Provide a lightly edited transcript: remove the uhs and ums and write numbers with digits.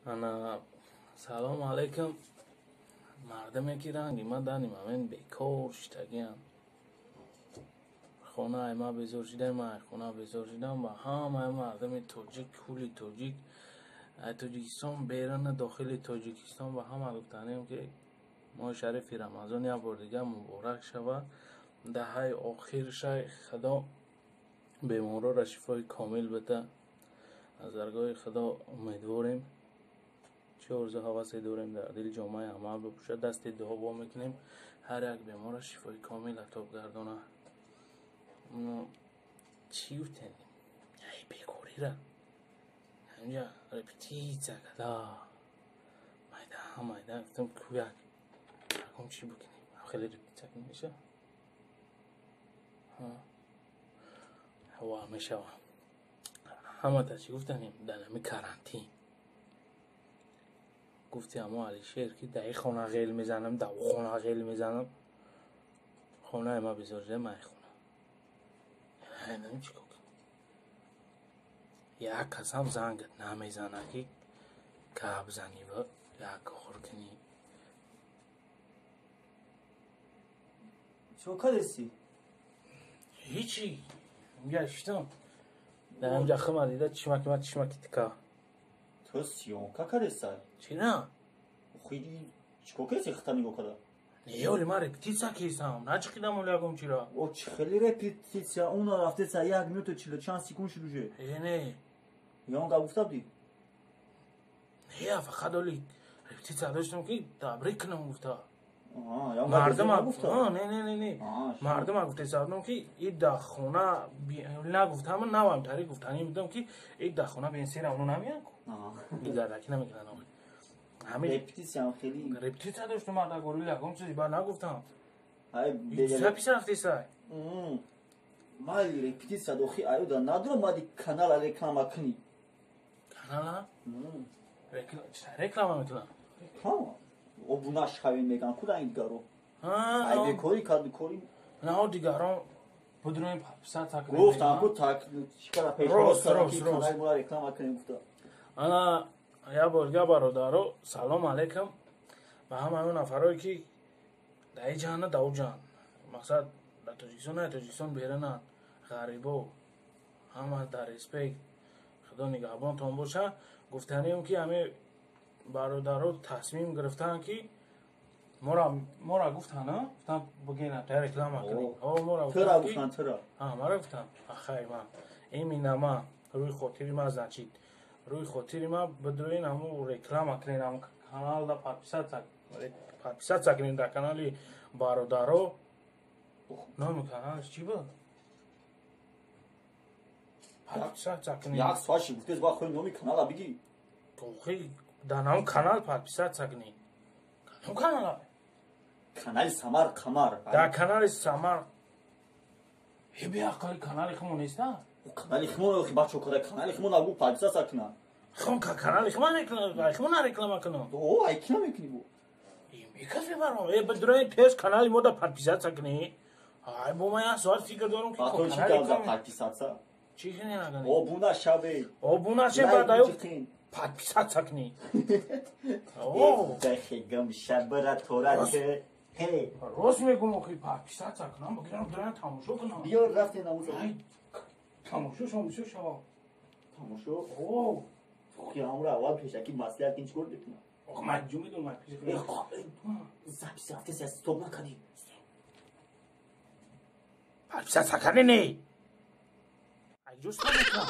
Ана салом алейкум. Мардаме ки ранги ма дани мамин бекор шидагиам. Хонаи ма безор шидаи, ма хона безор шидам. Ба ҳамаи мардами тоҷик, кули тоҷик, Тоҷикистон беруна, дохили Тоҷикистон, ба ҳама гуфтанем, ки моҳи шарифи Рамазон як бор дига муборак шава. Даҳаи охирша Худо беморора шифои комил бида. Аз даргоҳи Худо умедворем, чӣ орзу ҳавасе дорем, дар дил ҷомаи амал бипӯшад. Дасти дуо во мекунем, ҳар як бемора шифои комил ато гардона. Чӣ гуфтем? Ай бекорира ҳамҷа репетитсия када майда майда гуфтам, кӯяк ягон чӣ бикунем. Хеле репетитсия кунем, меша ва мешава. Ҳамата чӣ гуфтанем? Дар ҳами карантин гуфти амо Алишер, ки дар ин хона ғел мезанам, дар о хона ғел мезанам. Хонаи ма безор шуда, май хона ҳайнам чӣ кор кунам? Як касам зангат намезана, ки гап занӣ ва як кор кунӣ. Чӣ кардеси? Ҳичи, гаштам дар ҳамҷа, хима дида, чишмаки ма чишмаки тика. Ту съёмка кардесай? Чӣ на? Хиди чикор кардеси, хита нигоҳ када? Не, оли ман репетитсия кесам, начиқидам оли ягон чира. О, чӣ хели репетитсия? Уна рафтеса як минуту чилу чанд секунд шуд уже. Э, не. Ягон гап гуфта будӣ? Не, фақат оли репетитсия доштам, ки табрик кунам гуфта. Мардума не, не, не, не, мардума гуфтесадам, ки и да хона нагуфтам, навам тари гуфтанӣ будам, ки и да хона бенсера оно намеян ку бигардаки намекунан. Ҳамин репетитсиям хели репетитсия доштам, марда горили ягон чизи ба нагуфтам. Запись рафтесай. Майли, репетитсия дохи аюда надорам, мади канала реклама кунӣ. Канала реклама мекунам? Реклама обуна шавем меган куда ин дигаро. Ай бекори кади кори. На, дигарон будруем, подписаться кунем. Гуфтам ку так чикара пешниҳод кардам, ки канали моро реклама кунем гуфта. Ана як бор дига, бародаро, салом алейкум ба ҳамаи он нафарое, ки дар ин ҷаҳана, дар он ҷаҳан, мақсад дар Тоҷикистон, на Тоҷикистон берунанд, ғарибо, ҳама дар респект, Худо нигаҳбонтон боша. Гуфтанием, ки ҳами бародаро тасмим гирифтанд, ки мора гуфтанд, гуфтанд, бигена та реклама кунем. Мора гуфтанд, тура. Мара гуфтанд. Ахай, ман именно ма рӯи хотири ма, значит, рӯи хотири ма бидроин, ҳаму реклама кунем, ҳаму каналда подписаться кунем, дар канали бародаро. Номи каналаш чӣ буд? Подписаться кунем. Як соат ши гуфтез, ба худи номи канала бигӣ. Охи, дар нам канал подписаться кунем. Кадом канала? Канали Самар Қамар. Дар канали Самар. Э, беақли, канали хумон неста? Канали хумон, охи, бачо, када канали хумон нагу подписаться кунам. Хум канали хумон реклама, хумон реклама кунам. О, ай кина мекунӣ бу? Мекас мебарам. Э, бидрои тез канали мо да подписаться кунӣ. Ай, бо ман як соат фикр дорам, ки А то чӣ гап за подписаться? Чӣ кунӣ нагани? Обуна шавед. Обуна ше, баъд подписаться кунӣ. О, дахегам шабра торат. Рост мегум, охи, подписаться кунам, бигирам, дуран тамошо кунам. Биё, рафтем намоза. Тамошо шо бисёр шава. Тамошо? О, охи, ҳамро аввал пешакӣ маслиҳат кин, чӣ кор мекунам? Ох, ман ҷо медонам, ман пеш. Запись рафтеси, стоп накардӣ. Подписаться кардӣ не? Ай ҷо стоп мекунам?